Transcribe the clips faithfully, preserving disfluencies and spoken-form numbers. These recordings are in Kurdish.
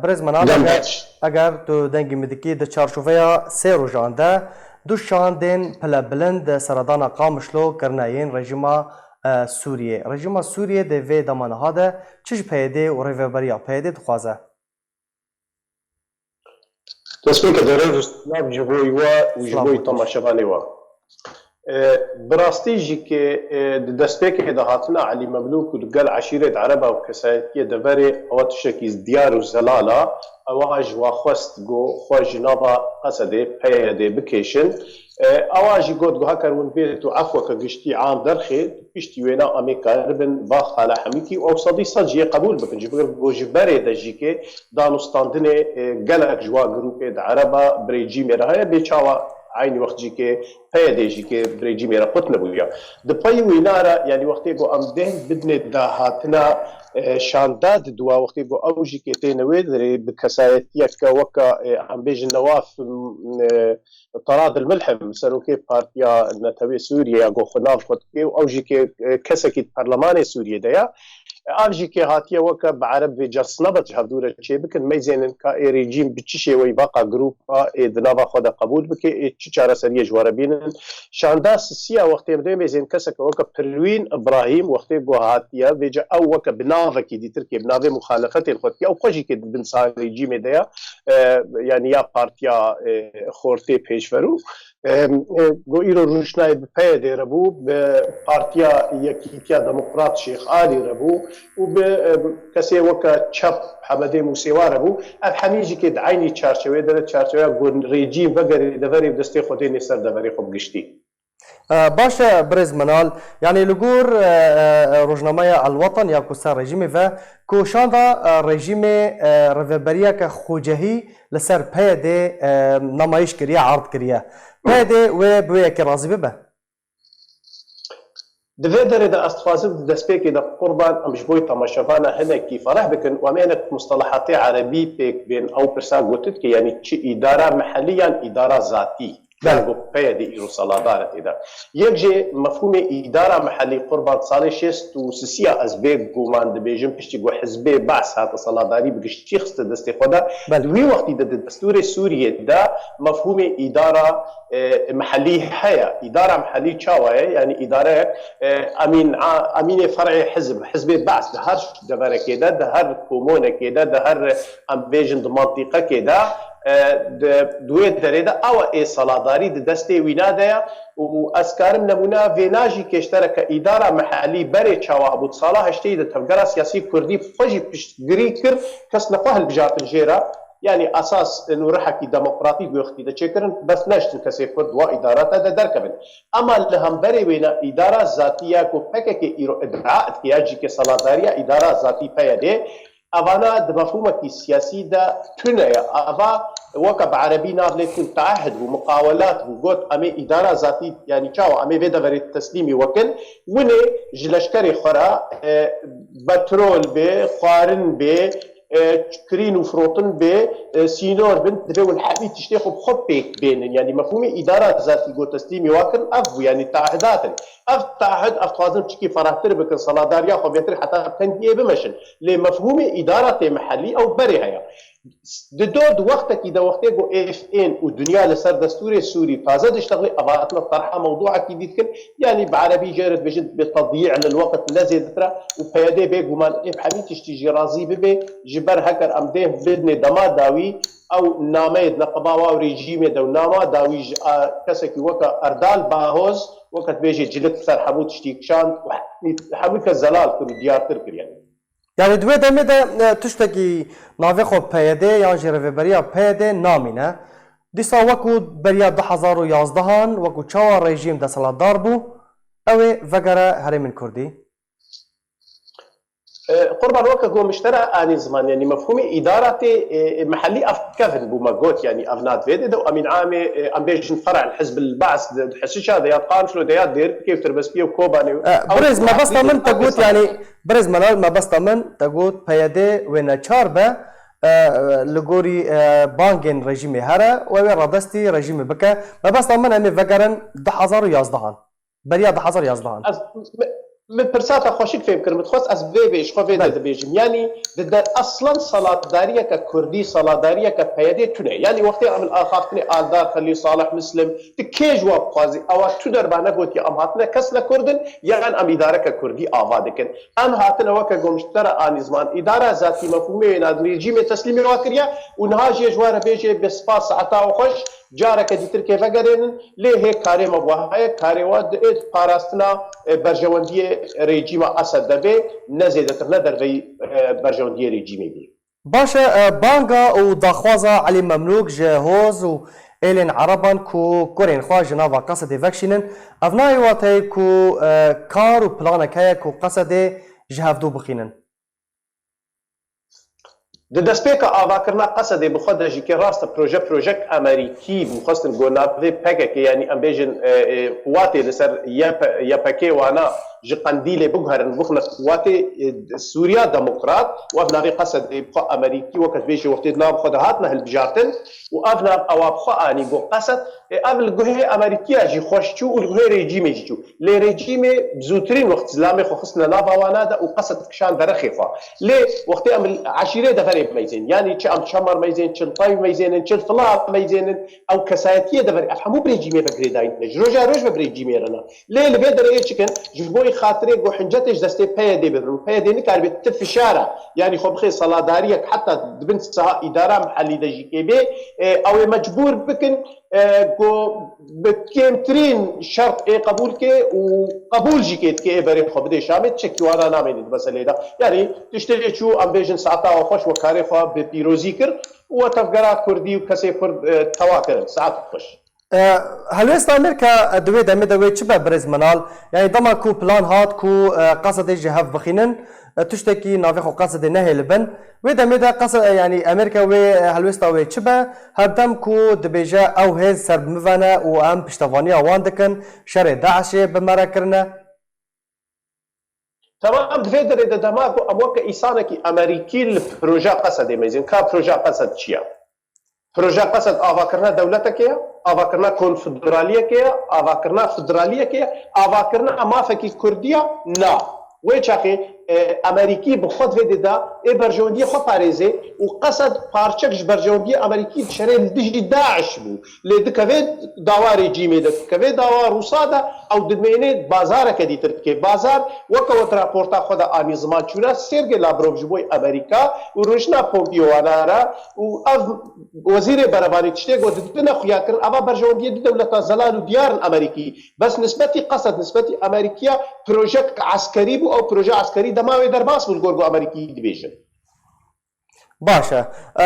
Birêz Menal, eger, eger tu dengê min dikî, di çarçoveya sê rojan de du şandên pilebilind seredana Qamişlo kirine yên rejîma, e, Sûriyê. Rejîma Sûriyê di vê dema niha de çi ji P Y D û rêveberiya P Y D dixwaze? Destpêkê de rêz û silav ji bo we û ji bo temaşevanê we. E, bi rastî jî ke, e, di destpêkê de hatina Elî Memlûk û digel eşîret Ereba û kesayetiyê deverê ewa tiştekî diyar û zelal a. Ewa ji wa xwest ku xwe ji nava Qesedê, P Y D, bikêşin. E, ewa jî got ku heker hûn bêt û efweke giştî am derxê, piştî wêna em ê karibin va xala hemîkî û ew sedî sed jî yê qebûl bikin. Ji ber ku ji berê de jî ke danûstandinê, e, gelek ji wa grûpê di Ereba bi rejîmê re heye, bê çawa eynî wext jî ke P Y D jî ke bi rejîmê re qut nebûya. Di pey wîna re, yanî wextê ku em deng bidinê dahatina, e, şanda di dua, wextê ku ew jî ke têne wê derê bi kesayetiyeke weke, e, em bêjin Newaf, e, Taradil Milhim, serokê Partiya Netewê Sûriye ya ku xwe nav xwe dike û ew jî ke, e, kesekî di perlemanê Sûriyê de ya. Ev jî ke hatiye weke bi ereb vêca sinebet ji hevdû re çêbikin, meyzênin ka ê rejîm bi çi şêweyî vaqa grûpa ê di nava xwe de qebûl bike, ê çi çareseriyê ji we re bînin. Şanda sisiya wextê em dê mêzên keseke weke Pirwîn Ibrahîm wextê ku hatiye vêca ew weke bi navekî dîtir ke bi navê muxalefetên xwe dikiye, ew xwe jî ke di bin sal rejîmê de ya, e, yanî ya partiya, e, xortê pêşverû. Em, e, ku îro rûniştnayê bi P Y D re bû, bi Partiya Yekîtiya Demokrat Şêx Alî re bû û bi, em, kesê weke çep Hemedê Mûsêwa re bû. Ev hemî jî ke di eynî çarçewê de, çarçeweya ku rejîm vegerê deverê û destê xwe dênê ser deverê xwe bi giştî. E, baş e, birêz Menal, yanî li gor, e, e, rojnameya El Watan ya ku ser rejîmê ve, ku şanda, e, rejîmê, e, rêveberiyeke xwecehî li ser P Y D, e, namayîş kiriye, erd kiriye. P Y D wê bi wê yekê razî bibe? Di vê derê de ez dixwazim di destpêkê de qurban em ji bo temaşevana hinekî fereh bikin û em ê hinek mustelehatê erebî pêk bên. Ew pirsa gotin ke, yanî çi îdara mehellî yan îdara zatî? Belê. Ku P Y D îro seladar e tê de. Yek jê mefhûmê îdara mehellî qurban salê şêst û sisiya ez bê guman dibêjim, piştî ku hizbê Be's hate seladarî bi giştî xiste destê xwe de. Belê. Di wî wextî de di destûrê Sûriyê de mefhûmê îdara, e, mehellî heye. Îdara mehellî çawa ye? Yanî îdareyek, e, emîn, a, emînê fer'ê hizb, hizbê Be's di her deverekê de, di her komonekê de, di her, em bêjin di mantîqekê de, e, di, di wê derê de ew ê saladarî di destê wîna de ye û ez karim nemûna vêna jî kêştereke îdara mehellî berê çawa hebû. Di sala heştêyî de tevgera siyasî kurdî xwe jî piştgirî kir, kes nexwe hilbijartin jê re. Yanî esas nûrihekî demokratîk wê wextî de çêkirin, bes neştin kesê kurd wa îdarata de derkevin. Ema li hemberê wêna îdara zatî ya ku P K K îro îddia dike ya jî ke saladariya îdara zatî P Y D, evana di mefhûmekî siyasî de tune ye. Eva weke bi erebî nav lê tune, teahid bû, muqawelat bû, got, em ê îdara zatî, yanî çawa, em ê vê deverê teslîmî wekin, winê ji leşkerê xwe re, e, petrol bê, xwarin bê, e, kirîn û firotin bê, e, sînor bin, divê hûn hemî tiştê xwe bi xwe pêk bênin. Yanî mefhûmê îdara zatî got teslîmî wa kirin, ev bû, yanî tahidat in. Ev tahid, ev dixwazim çikî ferahtir bikin, saladariya xwe bêtir heta tengiyê bimeşin. Lê mefhûmê îdara tê mehellî ew berê heye. Di do di wextekî de wextê ku êf ên û dinya li ser destûrê Sûrî taze diştexilî, ev hatina terha mewdûekî dî dikin, yanî bi erebî jê re dibêjin bi tedîî lil weqt ne zêdetir e û P Y D bêguman ê bi hemî tiştî jî razî bibe, ji ber heker em dê bidinê dema dawî ew nameyê di neqeba wa û rejîmê de û nama dawî ji a kesekî weke Erdal Bahoz, weke dibêjê cilik ser hemû tiştî kişand û hemî, hemû kes zelal kir û diyartir kir, yanî. Yanî di wê demê de, e, tiştekî navê xwe P Y D yan jî rêveberiya P Y D namîne. Dîsa wekû beriya du hezar û yazdehan, wekû çawa rejîm desthilatdar bû, ew ê vegere herêmên Kurdî. E, Qurban, weke ku min ji te re anî ziman, yanî mefhûmê îdara tê, e, e, mehellî ev kevin bû me got, yanî ev na divê de, de emîn amê, e, em bêjin fer'el hizb el Be's de, di Hişişa de ya Qamişlo de ya Dêrikê û Tirbespiyê û Kobanê û E, ew birêz, mebesta min te got, yanî, birêz Menal, mebesta min te got P Y D wê neçar be, e, e, li gorî, e, bangên rejîmê here û ew ê radestî rejîmê bike. Mebesta min em ê vegerin du hezar û yazdehan. Beriya du hezar yazdehan. Ez, me, Min pirsa te xweşik fêm kir, min dixwest ez vê vê ji xwe vê de Belê. dibêjim. Yanî di der eslan saladariyeke kurdî, saladariyeke P Y D tune. Yanî wextê em axaftinê Aldar, Xelîl Salih, Muslim, tu kê ji wa bixwazî? Ewa tu derba negotiye em hatine kes ne kurd in, yan em îdareke kurdî ava dikin. Em hatine weke gomiştera anî ziman. Îdara zatî mefhûmê wê navî rejîmê teslîmê wa kiriye û niha jê ji wa re bêjê bi spas saeta we xweş, careke dîtir kê vegerênin, lê hê karê me wa heye, karê wa di êd parastina, e, berjewendiyê rejîma Esed de bê, ne zêdetir, ne derveyî, e, berjewendiyê rejîmê bê. Baş e, e, banga û daxwaza Elî Memlûk ji Hoz û êlên Ereban ku kurên xwe ji nava Qesedê vekişînin, ev nayê wateyê ku, e, kar û planek heye ku Qesedê ji hevdû bixînin. Di destpêka avakirina Qesedê bi xwe de jî kê rast e proje, projek Amerîkî bû, xwestin ku navê P K K, yanî em bêjin, e, e, quwatê li ser Y P, Y P G wana ji Qendîlê biguherin, bixine quwatê, e, Sûriya Demokrat û ev navê Qesedê bi xwe Amerîkî weke dibêjê wextê di nav xwe de hatine hilbijartin û ev nav ewa bi xwe anî got Qesed, e, ev li guhê Amerîkiya jî xweş çû û li guhê rejîmê jî çû. Lê rejîmê bi zûtirîn wext zilamê xwe xistine nava wana de û Qesed kişan derexê xwe. Lê wextê em li eşîrê deverê meyzên, yanî çi em Çemer meyzên, çi li Tayb meyzênin, çi li Fila meyzênin, ew kesayetiyê deverê, ev hemû bi rejîmê ve girêdayî ne. Ji roja roj ve bi rejîmê re ne. Lê li vê derê ê çi kin? Ji bo xatirê ku hincetê ji destê P Y D bibirin û P Y D nikaribe ti fişara, yanî xwe bixê saladariyek heta di bin saha îdara mihellî de jî kê bê, e, ew ê mecbûr bikin, e, ku bi kêmtirîn şert ê qebûl kê û qebûl jî kê dike ê berê xwe bidê Şamê, tiştekî wana namêne di meseleyê de. Yanî tiştê çû, em bêjin saeta we xweş, we karê xwe bi pîrozî kir û we tevgera kurdî û kesê kurd, e, tewa kirin. Saet xweş. E, helwêsta Amerîka, e, di wê demê de wê çi be birêz Minal? Yanî dema ku plan hat ku, e, Qesedê ji hev bixînin, e, tiştekî navê xwe Qesedê nehêlibin. Wê demê de Qese-, e, yanî Amerîka wê, e, helwêsta wê çi be? Her dem ku dibêje ew hêz ser bi min ve ne û em piştevaniya wan dikin, şerê DAIŞê bi me re kirine. Temam, di vê derê de dema ku em weke îsanekî Amerîkî li projeya Qesedê meyzên, ka projeya Qesed çi ye? Projeya Qesed avakirina dewletekê ye, avakirina konfederaliyekê ye, avakirina federaliyekê ye, avakirina mafekî kurdiya? Na. Wê çaxê, e, Amerîkî bi xwe di vê dê de ê berjewendiyê xwe parêzê û Qesed parçek ji berjewendiyê Amerîkî dişerê li dijî DAIŞ bû. Lê dikeve dawa rejîmê de, dikeve dawa Rûsa de, ew dimêne bazareke dîtir dike. Bazar weke we di raporta xwe de anî ziman, çûna Sergey Lavrov ji bo Amerîka û rojna Pompeo wana re û ev wezîrê berevanî tiştê got, didine xuyakirin, eva berjewendiyê du dewleta zelal û diyar in Amerîkî. Bes nisbetî Qesed, nisbetî Amerîkiya projek eskerî bû, ew proje eskerî dema wê derbas bû li gor ku Amerîkî dibêjin. Baş e. E,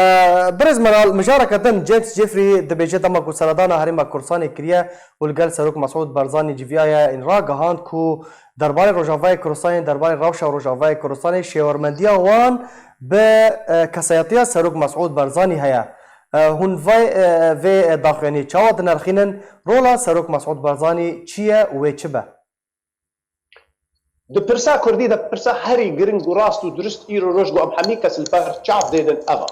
Birêz Meral, mijareke din James Jeffrey dibêje dema ku seredana Herêma Kurdistanê kiriye û li gel Serok Mesûd Barzanî civiyaye, ên ragihand ku derbarê Rojavayê Kurdistanê, derbarê rewşa Rojavayê Kurdistanê şêwermendiya wan bi, e, kesayetiya Serok Mesûd Barzanî heye. E, hûn vay, e, vê daxuyaniyê çawa dinerxînin? Rola Serok Mesûd Barzanî çi ye û wê çi be? Di pirsa kurdî de pirsa herî giring û rast û dirist îro roj ku em hemî kes li ber çav dênin ev e.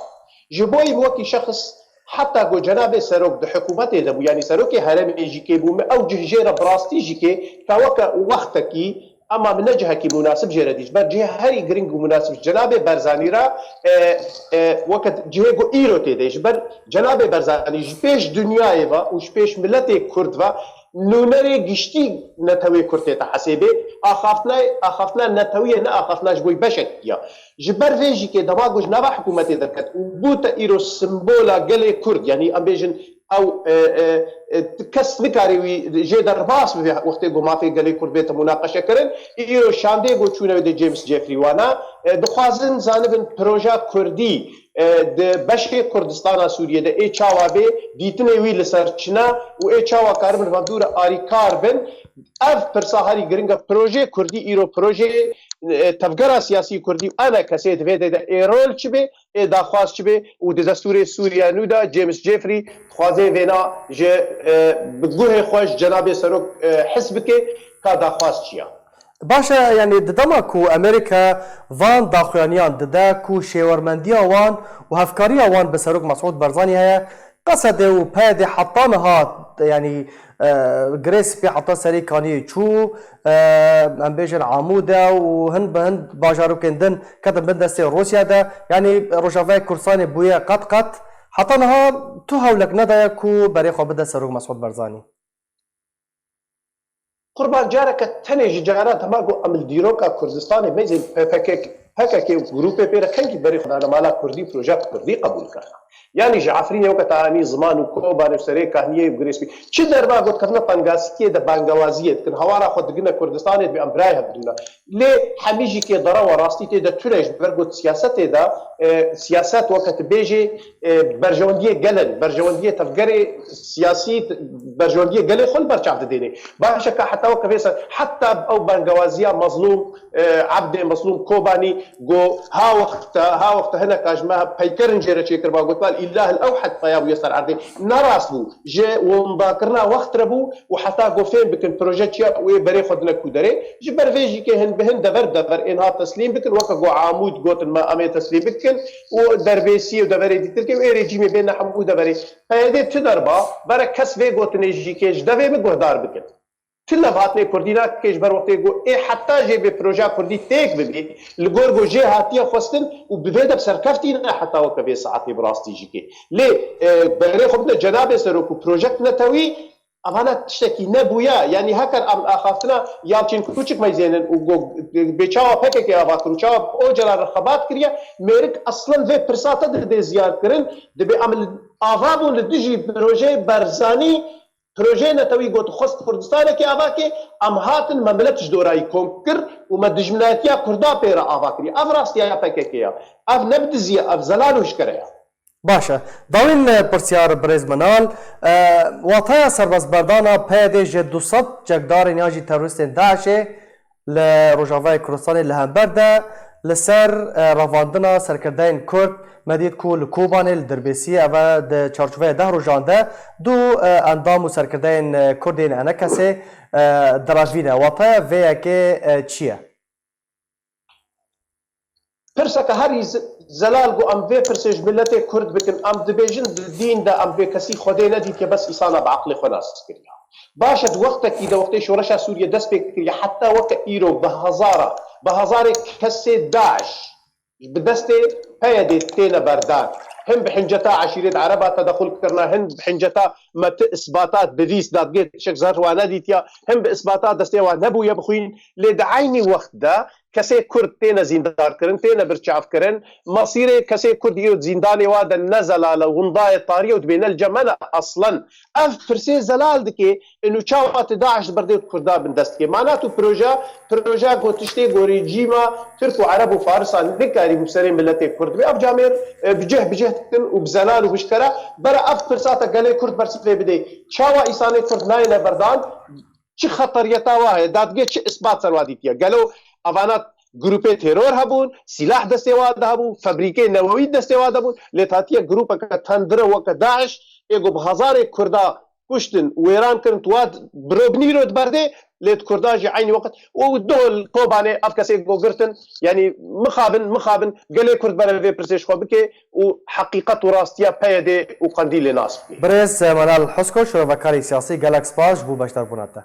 Ji bo wekî şexs heta ku cenabê serok di hikûmetê de bû, yanî serokê herêmê jî kê bû, min ew cih jê re bi rastî jî kê, ka weke wextekî, ema min ne cihekî munasib jê re dît. Ji ber cihê herî giring û munasib ji cenabê Berzanî re, e, e, weke cihê ku îro tê de. Ji ber cenabê Berzanî ji pêş dinyayê ve û ji pêş miletê kurd ve nûnerê giştî netewê kurd tête hesêbê, axaftina, axaftina netewî ye, ne axaftina ji bo beşek ya. Ji ber vê jî kê dema ku ji nava hikûmetê derket û bûte îro simbola gelê kurd, yanî em bêjin ew, e, e, e, kes nikare wî jê derbas bibe wextê ku mafê gelê kurd bête munaqeşe kirin, îro şandê ku çûne wê de James Jeffrey wana, e, dixwazin zanibin proja kurdî, e, di beşê Kurdistana Sûriyê de ê çawa bê, dîtinê wî li ser çi ne û ê çawa karibin revandû re arîkar bin? Ev pirsa herî giring e. Projeyê kurdî îro projeyê, e, tevgera siyasî kurdî û enekesê di vê dê de ê rol çi bê, ê daxwaz çi bê û di destûrê Sûriya nû de James Jeffrey dixwazê vêna ji, e, bi guhê xwe ji cenabê serok, e, his bike ka daxwaz çi ya. Baş e, yanî di dema ku Amerîka van daxuyaniyan dide ku şêwermendiya wan û hevkariya wan bi Serok Mesûd Barzanî heye, Qesedê û PYDê heta niha, yanî, e, Girê Spî heta Serê Kaniyê çû, e, em bêjin Amûde û hin bi hin bajarokên din ketin bin destê Rûsya de. Yanî Rojavayê Kurdistanê bûye qet qet. Heta niha tu hewlek nedaye ku berê xwe bide Serok Mesûd Barzanî. Qurban, careke tenê ji caran dema ku em li dîroka Kurdistanê meyzên P P K, P K K û grûpê pê re kengî berê xwe dane mala Kurdî û projeya Kurdî qebûl kirine. Yanî ji Efrînê weke te anî ziman û Kobanê û Serê Kahniyê û Girê Spî. Çi derba ku dikevine Pengasikiyê de bangewaziyê dikin, hawara xwe digine Kurdistanê dibê em birayê hev bidûne. Lê hemî jî kê derewa rastî tê de tune ji ber ku siyasetê de, e, siyaset weke tu bêjê, e, berjewendiyê gelin, berjewendiyê tevgerê siyasî, berjewendiyê gelê xwe li ber çav didêne. Baş e ka heta weke vê ser, heta ew bangewaziya Mezlûm, e, Ebdê Mezlûm Kobanî got, ha wexta, ha wexta hineka ji me peykerin jê re çêkiribû, got, "Wal îlah el ewhed peya bûye ser erdê." Ne rast bû. Ji windakirina wext re bû û heta got fêm bikin proje çi ye û ê berê xwe dine ku derê. Ji ber vê jî kê hin bi hin dever bi dever ên hat teslîm bikin, weke got Amûd gotin me em ê teslîm bikin. û Derbêsiyê û deverê dîtirkê û ê rejîmê bêne hemû deverê. PYDê tu derba, bere kes vê gotinê jî kê ji devê min guhdar bikin. Tu levhatinê kurdî nake ji ber wextê ku ê heta jê bê projeya kurdî têk bibê, li gor ku jê hatiye xwestin û bi vê de bi serkeftî ne heta weke vê saetê bi rastî jî kê. Lê, e, berê xwe bide cenabê serok û projek netewî, Evana tiştekî nebûya, yanî heker em axaftina Yalçin Kuçik meyzênin û go-, bê çawa P K K ava kir û çawa Ocalan re xebat kiriye, mêrik eslen vê pirsa te didê ziyar kirin, dibê em li, ava bûn li dijî projeyê Barzanî, projeyê netewî got xwest Kurdistanekê ava ke, em hatin me milet ji dorayî kom kir û me dijminayetiya Kurda pê re ava kiriye. Ev rastiya P K K ya. Ev ne bi dizî ye, ev zelal û hişkere ya. Baş e. Dawîn, e, pirsyar birêz Minal, e, wataya serbestberdana PYDê ji du sed çekdarên yan jî terorîstên DAIŞê li Rojavayê Kurdistanê li hember de li ser, e, revandina serkirdeyên Kurd me dît ku li Kobanê li Dirbêsiyê ev e di çarçoveyê deh rojan de du, e, endam û serkirdeyên, e, Kurd ên ENKSê, e, direvîne. Wataya vê yekê, e, çi ye? Pirseke herî ze-, zelal ku em vê pirsê ji miletê Kurd bikin, em dibêjin di dîn de em vê kesî Xwedê nedîtiye, bes îsana bi eqlê xwe nas kiriye. Baş e, di wextekî de wextê şoreşa Sûriyê dest pê kiriye, heta weke îro bi hezara, bi hezarê kesê DAIŞ bi destê PYDê têne berdan. Hin bi hinceta eşîrêt ereba tedexul kirine, hin bi hinceta me ti isbata divîst dadgê tişek zer wa nedîtiya, hin bi isbata destê wa nebûye bixwîn. Lê di eynî wext de kesê Kurd têne zîndarkirin, têne birçavkirin. Mesîrê kesê Kurd îro di zîndanê wa de ne zelal e, winda ye, tarî ye û dibêne li cem me ne. Aslen ev pirsê zelal dike, inu çawa tu DAIŞ di berdê Kurda bin dest dike. Mana tu proje, proje ku tiştê ku rejîma Tirk û Ereb û Farisa nikarî bi serê miletê Kurd bê. Ev camêr, e, bi cih bi cih dikin û bi zelal û hişkere bere ev pirsa te gelê Kurd bersivê bidê. Çawa îsanê Kurd nayêne berdan? Çi xeteriyeta wa heye? Dadgê çi isbat ser wa dîtiye? Gelo evana grûpê teror hebûn, sîlah destê wa de hebû, febrîkê newewî destê wa de bûn, lê hatiye grûpeke tendire weke DAIŞ, ê ku bi hezarê Kurda kuştin, wêran kirin, tu wa bi robnîro di berdê, lê di Kurda jî eynî weqt û doh li Kobanê ev kesê ku girtin, yanî mixabin, mixabin, gelê Kurd bere vê pirsê ji xwe bike û heqîqet û rastiya PYDê û Qendîlê nas bike. Birêz Menal Husko, şirovekarê siyasî, gelek spas ji bo beşdarbûna te.